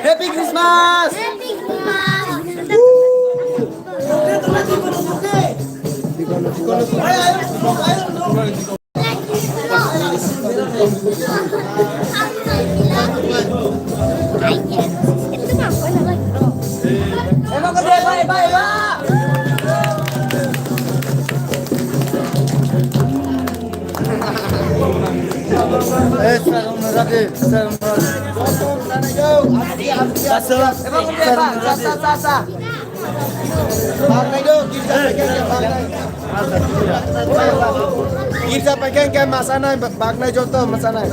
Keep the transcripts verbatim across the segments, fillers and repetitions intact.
Happy Christmas! Girja paikeng ke masanai, bagnai joto masanai.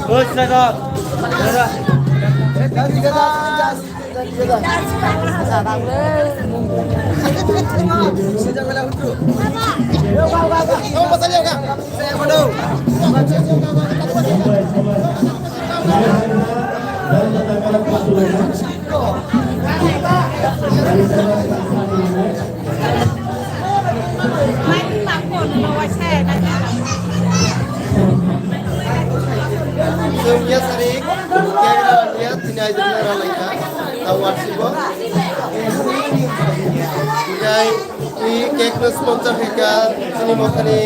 Chwng ya sari, kegna ya tini aidina ralaika, ta warsibo. Jai, i kegna sponsor hika, chini mokhani.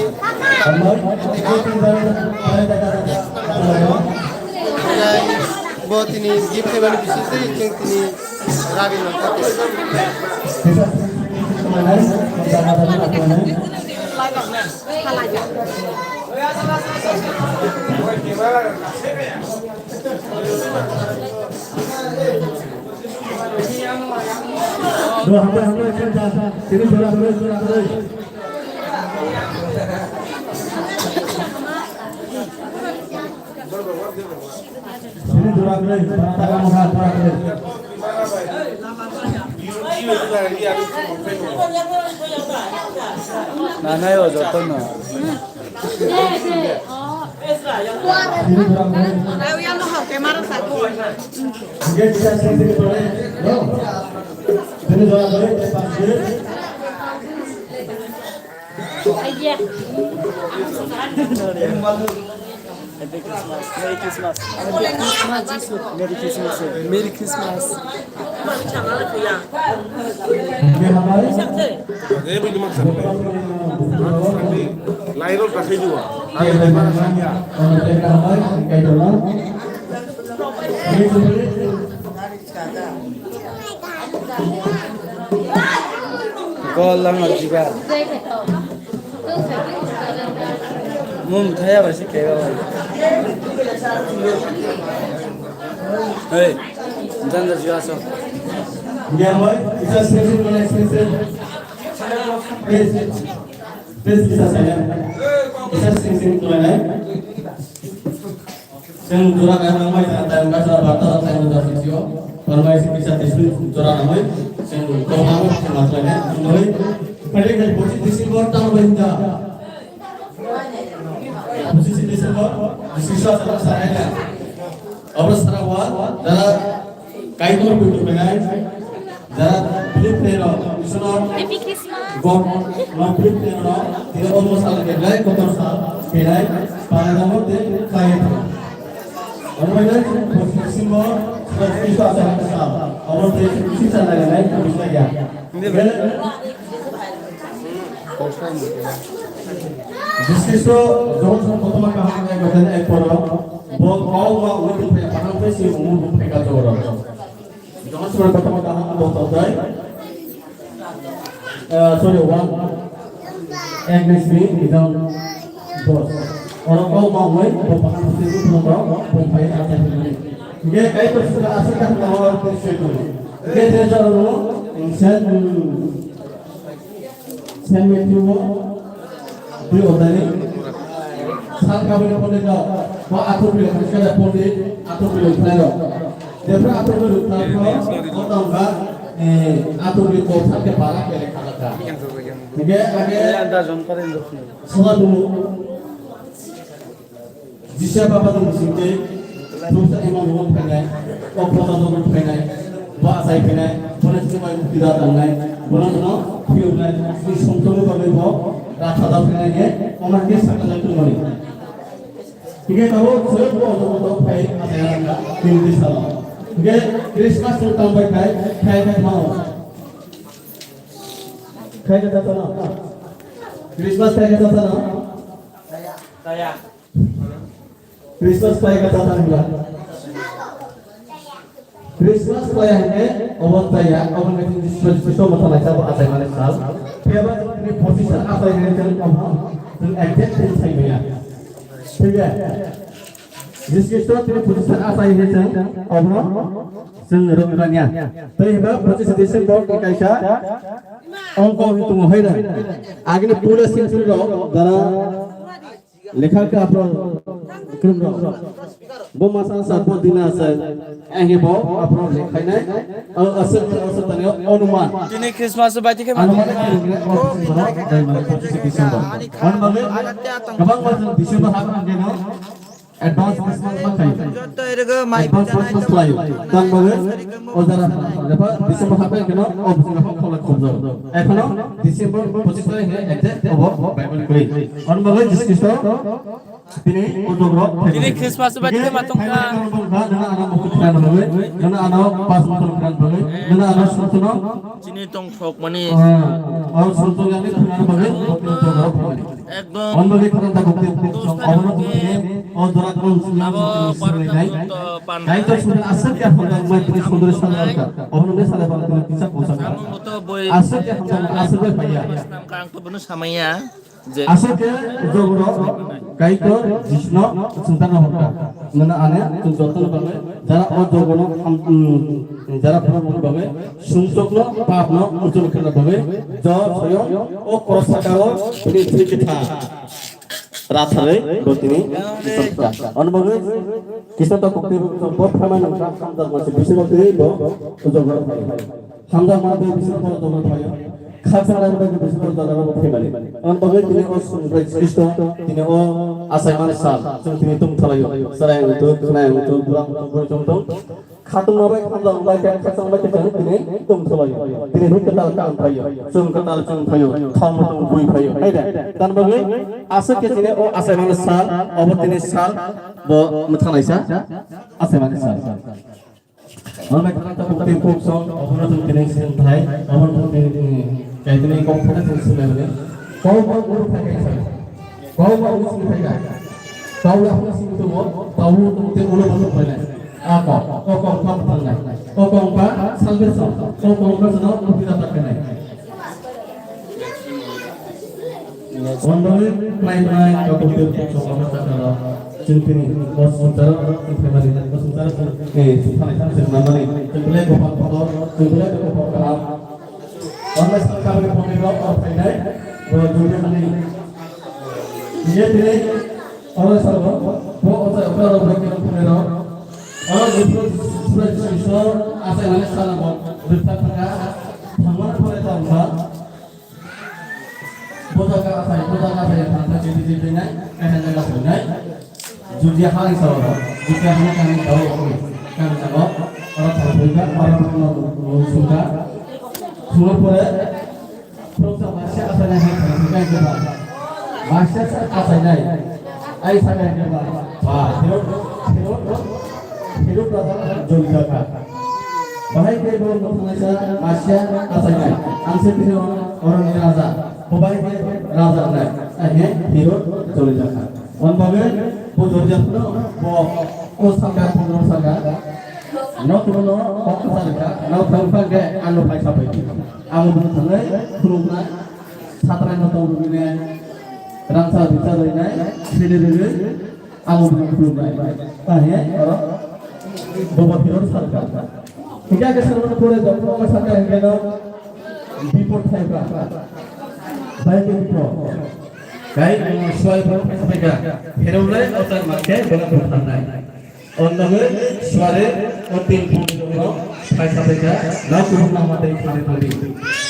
Jai, bo tini gift khaimani bisingtwi chwng tini ragwi mankha. Sini dura kwrwi, para taka mokha dura kwrwi. Nanai o joto no. Sini dura kwrwi. Hingke kisa sini sini tole, no? Sini dura kwrwi, pas kwrwi. Happy Christmas. Merry Christmas. Merry Christmas. Merry Christmas. Lairok dakhai diwa. Gol lang jiba. Mum thaya ba si kega ba. Hey, janda jiba so. Dia boy, isa sesi mana sesi. Please, please isa saya. Isa sesi mana? Chwng jora khaima wngbai tang tang kasa bata tang da sitio. Parmai si kisa tisni jora namai. Chwng kobang khaima tang wngbai. Pwdai khai pochishe December tang bai hinda. Pochishe December, Jiswa sara sara ya. Abra sara wa, dara Kaitor buitu benai, jara believe nei rok, Isor Happy Christmas. God no believe nei rok, tira omo sal ke lai kotor sal, benai, para damo te kaya tha. Omo benai, Isor Happy Christmas sal, omo te sisa lai lai, bisa ya. Jiswa jokhon kotor kaham lai kotor ek poro, bo kau ma ulo phe, bahang phe si umur phe ka jora. John sura kotoma kaham bo todai. Eh, sorry, one. Ek Nisri, John dos. Oro kau ma wai, bo pakan sisi pun ro, bo pai asa pun. Ye kai to sura asa kan lawa te sui tu. Ye te jaro ro, sen, sen me tu wo, tu odani. Sal kabini pondit rok, bo athurpilwi khaskada pondit, athurpilwi khlairok. Jefra athurpilwi khlairok, bo tongkha, eh, athurpilwi kok sakhe bara khe lekha lekha. Hingke age sola dulu. Jisa baba dulu singke, thumsa imam imam khainai, kok photo dulu khainai. Bo achai phainai, bono chini bai mukti da tangnai, bono jono phiyoknai, chini songtoni bagwi bo ratha da phainai khe, omo hai khe sakha jai tongmani. Hingke tabuk chwng bo joto phai achai rangka, tini salo. Hingke Christmas chwng tangbai khai, khai khai mano. Khai khai tata no. Christmas khai khai tata no. Christmas khlai kha tata hwnba? Christmas khlai hwnkhe obo chaya, obo hwnkhe chini Jisu Khristo mwthangnaisa bo achaimani sal. Phiya ba chwng tini pochisar achai hwnwi chwng obo chwng exact din sai manya. Thik de? Jisu Khristo tini pochisar achai hwnwi chwng obo chwng rwngmanya. Tei hwnba pochisar December ni kaisa ongko hwnwi tongo hai na. Agini pura century rok dara Lekha khe aphro kwrwng rok. Bo masa sa bo dina sa. Ahi bo aphro lekhainai. Ang aswk aswk tani onuman. Tini Christmas bai tikhe Anuman khe lekha dai mani pochishe December. Ani bagwi kwbang ma jwng December hapna geno advance Christmas ma khai. Advance Christmas khlai. Tang bagwi o jara lepa December hapna geno o bwswng hap kholak khobjak. Ekhono December pochishe tarik he exact obo Bible khlai. Ani bagwi Jisu Khristo Tini o jogrok. Tini Christmas ba tini matong kha. Nana ano mukti khna bagwi, nana ano pas motor khna bagwi, nana ano suntuno. Chini tong thok mani. Ah, oh, suntuno yani khna bagwi, mukti jogrok. Ekdom. On bagwi khna ta mukti tong. Abono tini o jora ko sini sini nai. Kai to sini asal kya hoda mai tini sundar sandar ka. Abono me sala bang tini kisa kosa ka. Asal kya hoda asal kya paya. Kang to bunu samaya. Aswk khe jogono Kaitor Jisno chwngtangna hor kha. Nwng ano chwng jotono bagwi jara o jogono ham-, um, jara phunukmani bagwi sumsokno papno muchung khlana bagwi jo soyong o kros sakao bini thwi kwthar ratharwi bo tini muchung kha. Ono bagwi Krishna ta kokti bo phamai nang kha, hamjak mase bising bo tini bo jogono phai. Hamjak ma tei bising phoro tongma phaio. Khakchangma tei bising phoro tongma phaimani. Ang bagwi tini o sumrai Kristo, tini o achaimani sal, chwng tini tongthalaio. Chwrai wngtong, khwnai wngtong, burak wngtong, bwrwi wngtong. Khatungma bai, hamjakma bai, khakchangma bai khe chwng tini tongthalaio. Tini hwn kwtal kam phaio, chwng kwtal chwng phaio, thangma tong bui phaio. Hai da? Tan bagwi aswk khe tini o achaimani sal, obo tini sal, bo mwthangnaisa achaimani sal. Mama kata bukti kuk song, obono tong tini sin thai, obono tong tini, kai tini kok thana tini sin thai. Kau kau ulu thai kai sai. Kau kau ulu sin thai kai. Kau ya ulu sin tu mo, kau ulu tong tini ulu masuk pai lai. Ako, kau kau kau thang lai. Kau kau kau salvation, kau kau kau sana ulu kita tak kenai. Wandale klai klai kabutir chok ama takara chwng tini bosong taro chwng phaimani bosong taro chwng eh chwng phalai thang chwng namani chwng belai bopang kotor chwng belai bopang kaham. Wandale sakabri pondit rok o phainai bo jodi hani ye tini oro sabo bo o chai okra rok bai keno phunai rok oro jodi sura sura so asai mane sana bo ripta thanga thangmana pore ta wngkha. Boda ka asai, boda ka asai, thangkha chini chini nai, kaisa jaga phunai. Judia hani salo, judia hani kami tau, kami salo, oro thangkha, oro thangkha, sungkha. Sungkha pore, proksa masya asai nai, hai thangkha, kai jeba. Masya sa asai nai, ai sa kai jeba. Ba, hero, hero, hero brother, jolika ka. Bahai khe bo mwthangnaisa masya achainai. Ang se phino oroni raja. Bo bahai khe raja wngnai. Ahe hero choli jakha. On bagwi bo jorja phano bo o saka pondro saka. No tuno kok sa rikha. No thang thang khe ano phai sabai. Ang bo thangwi khulumnai. Satrai no tong rwgwinai. Rangsa bisa rwinai. Sini rwgwi. Ang bo khulumnai. Tahe oro bobo hero sarkar. Hingke ake sarmani pore jokhon omo sarkar hingke no bipod thaiba. Bai ke bipod. Kai, um, suai borok phaisa phaikha, herok lai o char mankhe bola butharnai. Onnogo suare o tin phone rok phaisa phaikha, na kubun nama tei khari tongdi.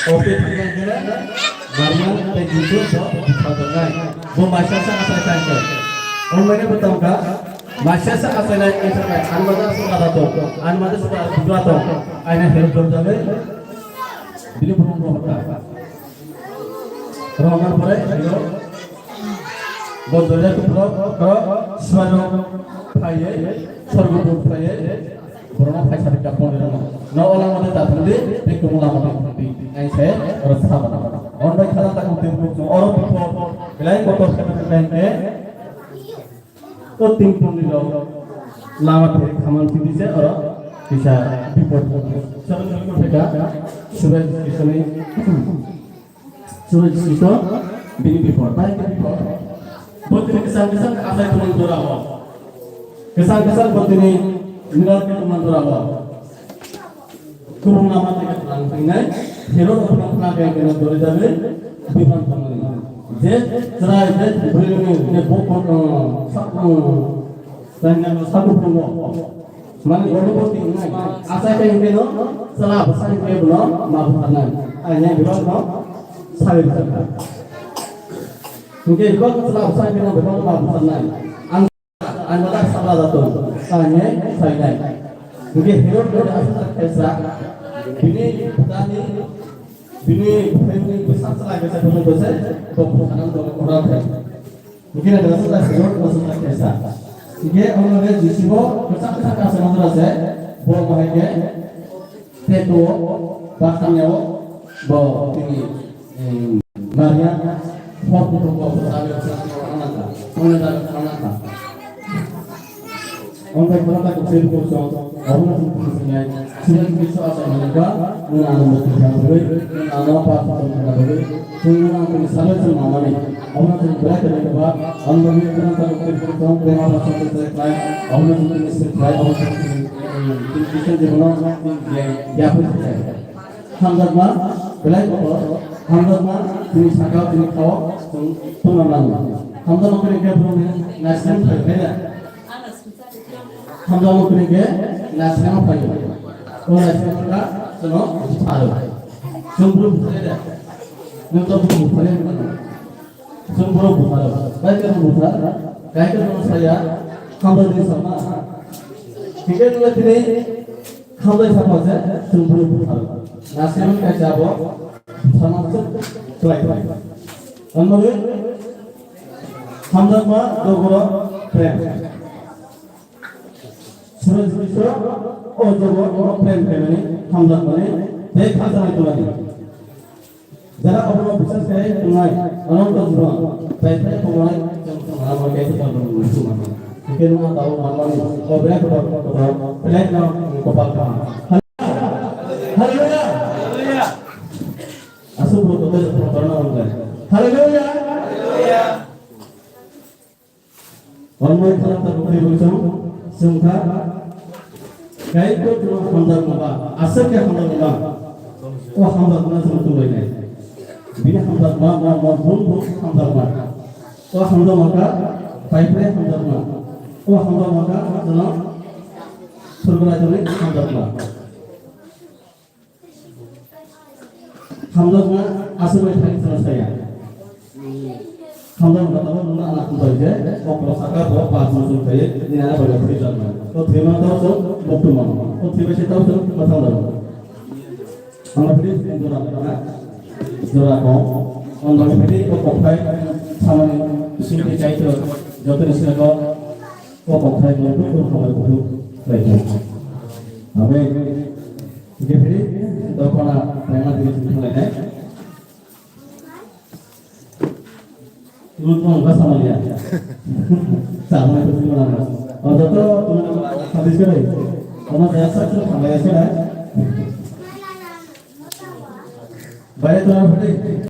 O pe thangna gana, Maria tei Jisu bo butharnai. Bo maisa sa asai tangkha. O mane bo tongkha, maisa sa asai lai kaisa kai, anmada sa ada tong, anmada sa ada tong, aina herok jom jabe, bini bumung bo hota. Rohornani pore, hino, bo joya kuphurok, koro, suairok phaiwi, sorgo dut phaiwi, borokno phaisa rikha pondit rokno. No ola mode ta thangdi, tei kubun lama tang thangdi. Ang se, oro sama. Onbai khala ta kung tei bukung chung, oro bukung, belai kotor khe, khe, khe, O tin phone ni rok lama pheri khaman sidi se oro kisa bipod. Seven ni rok phaikha Suraj Kishore, Suraj Kishore bini bipod. Bai bipod. Bo tini kisa kisa asai tumang dora ho. Kisa kisa bo tini miral ke tumang dora ho. Kubun lama tei kwthang thingnai, Herod rokno khna khe keno dori dagwi bipan thangmani. Je chwrai je bwrwini je bok kono sak, tangna saku phungo. Mani gonu bo tingnai. Asai khe keno chwla bwsai khe bono ma butharnai. Ai ne bipan no sai bwsai. Hingke bipan chwla bwsai khe no bipan ma butharnai. Ang Ang mata sabla dato, tanya, sainai. Bini Herod ni asal kesa, bini tani, bini bini besar salah kesa, bini besar, bok bok anam bok orang kesa. Mungkin ada asal Herod asal kesa. Hingke orang ada jisibo, besar besar kasa mantra se, bok bahai ke, Teto, bakhanyawo, bo tini, em, Maria, hor kutung bo, bo, sabe, sabe, anata, anata, anata. Ontai khorang ta kuchil kuchil, abuna kuchil kuchil nai, sinan kuchil asa manaka, nuna anu mukti jang bui, nuna anu pa kuchil jang bui, nuna anu sabe jang mamani. Aboni chwng belai kwrwi kwbak, aboni bagwi khorang ta rok tei khorang tong, bema ba song tei khlai, aboni chwng tini sir khlai, aboni chwng tini, tini Christian jibono, tini ya, yapri khlai. Hamjakma, belai kotor, hamjakma, tini sakao, tini khao, chwng tongna nango. Hamjakma kwrwi khe borokni naisingni thai khlai ya. Hamjakma kwrwi khe naisingma phaio. O naisingma kha chwngno butharo. Chwng bwrwi butharo da. Nwng to butharo. Chwng borok butharo. Kaitor buthar, kaitor no saya, hambai di sama. Hingke nungla tini, hambai sama se, chwng borok butharo. Naisingma kaisa bo, sama se, klai klai. Anmari, hamjakma, dogoro, prem. Suraj Mishra, o jogo, o prem khaimani, hamjakmani, tei khakchangni tongnani. Jara obono biswas khe tongnai, ananto jiban, tei tei tongnai, chwng tongna abo khe tongna abo khe tongna. Hingke nung ang tabuk manmani, o belai kotor kotor, belai no kopal kaham. Hallelujah! Hallelujah! Asuk bo kotor kotor no hwnjai. Hallelujah! Hallelujah! Onmoi khalap ta bukri bukri chwng, chwng kha. Kaitor chwng hamjakma ba, aswk khe hamjakma ba. O hamjakma chwng tubui nai. Bini hamjakma, mo, mo, bun, bun hamjakma. O hamjakma kha, paipre hamjakma. O hamjakma kha, chwng Surgrai chwng hamjakma. Hamjakma aswk bai thani chwng saya. Hamjakma tamo nuna ana kumbai je, okra saka bo pas mo chwng saya, ni ana bai thwi jakma. To thwi ma tao chwng muktu ma. To thwi bai se tao chwng mathang dao. Ang phiri jora na, jora ko. Ang phiri ko kopai samani singti kai to joto ni sila ko, ko kopai mo ko ko ko. Amen. Hingke phiri, dophana, prema diri sini thanglainai. Tulu tong ba samaliya. Samaliya tu tulu nama. Ojo to tulu nama habis kere. Oma jaya sak tu thanglai ase na. Bayar tu nama phiri.